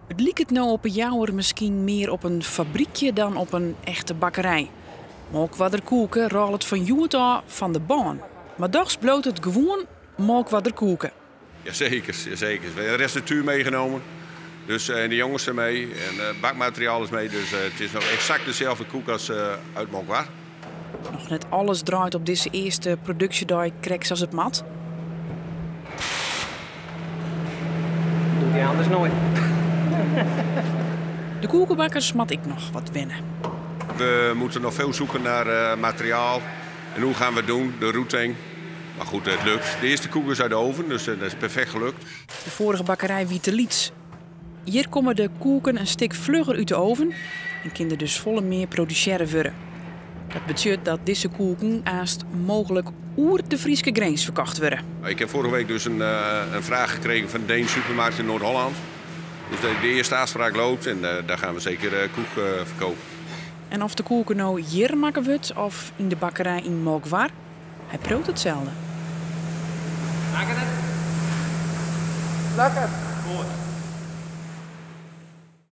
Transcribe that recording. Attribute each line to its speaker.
Speaker 1: It liket no op 'e Jouwer miskien mear op in fabrykje dan op in echte bakkerij. Molkwarder Koeke rôlet fan hjoed ôf fan de bân. Mar dochs bliuwt it gewoan Molkwarder Koeke.
Speaker 2: Jazeker, jazeker. We hebben de receptuur meegenomen. Dus, en de jongens zijn mee en bakmateriaal is mee. Dus het is nog exact dezelfde koek als uit Molkwar.
Speaker 1: Noch net alles draait op dizze earste produksjedei krekt sa't it moat.
Speaker 3: Doet hij anders nooit.
Speaker 1: De koekebakkers moatte ek noch wat wenne.
Speaker 2: We moeten nog veel zoeken naar materiaal. En hoe gaan we het doen, de routing. Maar goed, het lukt. De eerste koek is uit de oven, dus dat is perfect gelukt.
Speaker 1: De foarige bakkerij wie te lyts. Hjir komme de koeken in stik flugger út de oven en kinne der dus folle mear produsearre wurde. Dat betsjut dat dizze koeken aanst mooglik oer de Fryske grins ferkocht wurde.
Speaker 2: Ik heb vorige week dus een vraag gekregen van de Deen Supermarkt in Noord-Holland. Dus de eerste afspraak loopt en daar gaan we zeker koek verkopen.
Speaker 1: En oft de koeken no hjir makke wurdt of yn de bakkerij yn Molkwar, hy priuwt itselde.
Speaker 3: Makket it?
Speaker 4: Lekker.
Speaker 3: Goed.